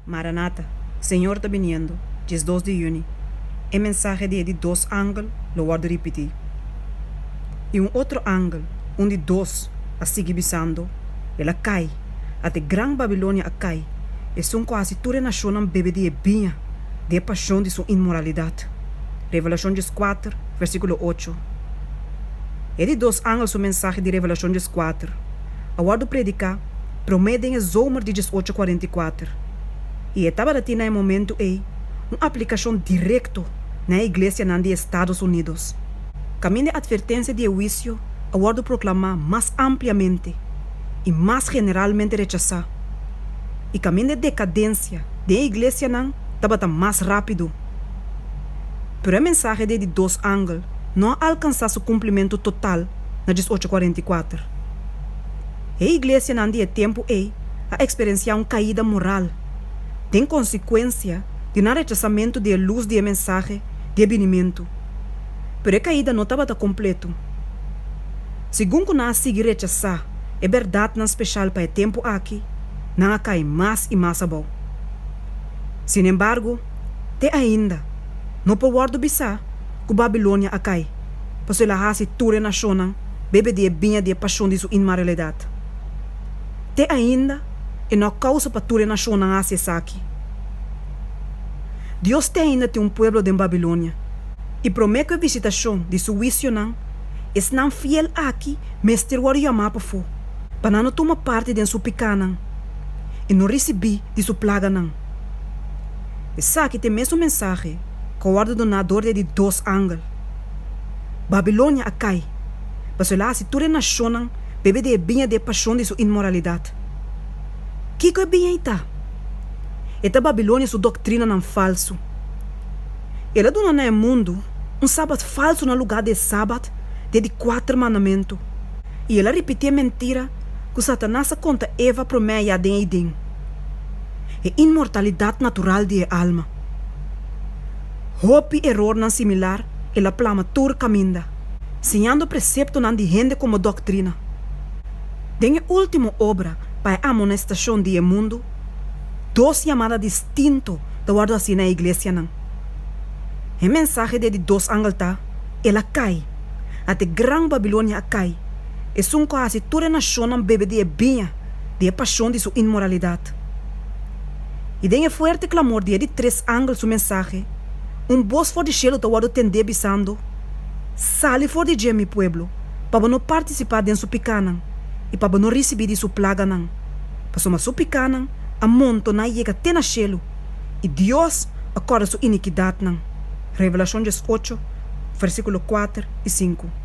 Maranatha, Señor ta biniendo, 12 di yüni, E mensahe di e di dos angel lo wòrdu ripití. I un otro angel, un di dos, a sigui bisando, El a kai, ata e gran Babilonia a kai, esun ku a hasi tur e nashonnan bebe di e biña di e pashon di su inmoralidat. Revelashon 14, versíkulo 8. E di dos angel su mensahe di Revelashon 14 a wòrdu prediká promé den e zomer di 1844, i e tabata tin na e momentu ei un aplikashon direkto na e iglesianan di Estádos Unídos, kaminda e atvertensia di e huisio a wòrdu proklamá mas ampliamente i mas generalmente rechasá, i kaminda e dekadensia den e iglesianan tabata mas rápido. Pero e mensahe di e di dos angel no a alkansá su kumplimentu total na 1844. E iglesianan di e tempu ei a eksperensiá un kaida moral den konsekuensia di nan rechasamentu di e lus di e mensahe di e binimentu. Pero e kaida no tabata kompletu. Segun ku nan a sigui rechasá e bèrdatnan speshal pa e tempu aki, nan a kai mas i mas abou. Sinembargo, te ainda no por wòrdu bisá ku Babilonia a kai, pasobra el a hasi tur e nashonnan bebe di e biña di e pashon di su inmoralidat. Te ainda e no a kousa pa tur e nashonnan hasi esaki. Dios te ainda tin un pueblo den Babilonia, i promé ku e visitashon di su huisionan, esnan fiel aki mester wòrdu yamá pafó, pa nan no tuma parti den su pikánan i no risibí di su plaganan. Esaki ta e mesun mensahe ku a wòrdu doná dor di e di dos angel. Babilonia a kai, pasobra el a hasi tur e nashonnan bebe di e biña di e pashon di su inmoralidat. Kiko e biña ei ta? E ta Babilonia su doktrinanan falsu. El a duna na e mundu un sabat falsu na lugá di e sabat di e di kuater mandamentu, i el a ripití e mentira ku Satanas a konta Eva promé ayá den Edén, e inmortalidat natural di e alma. Hopi erornan similar el a plama tur kaminda, siñando preseptonan di hende komo doktrina. Den e último obra pa e amonestashon di e mundu, dos yamada distinto ta wòrdu hasí na e iglesianan. E mensahe di e di dos angel ta, El a kai! Ata e gran Babilonia a kai, esun ku a hasi tur e nashonnan bebe di e biña di e pashon di su inmoralidat. I den e fuerte klamor di e di tres angel su mensahe, un bos for di shelu ta wòrdu tendé bisando, Sali for di dje, mi pueblo, pa bo no partisipá den su pikánan i pa bo no risibí di su plaganan, pasobra su pikánan a montoná yega te na shelu, i Dios a kòrda su inikidatnan. Revelashon 18, versíkulo 4 i 5.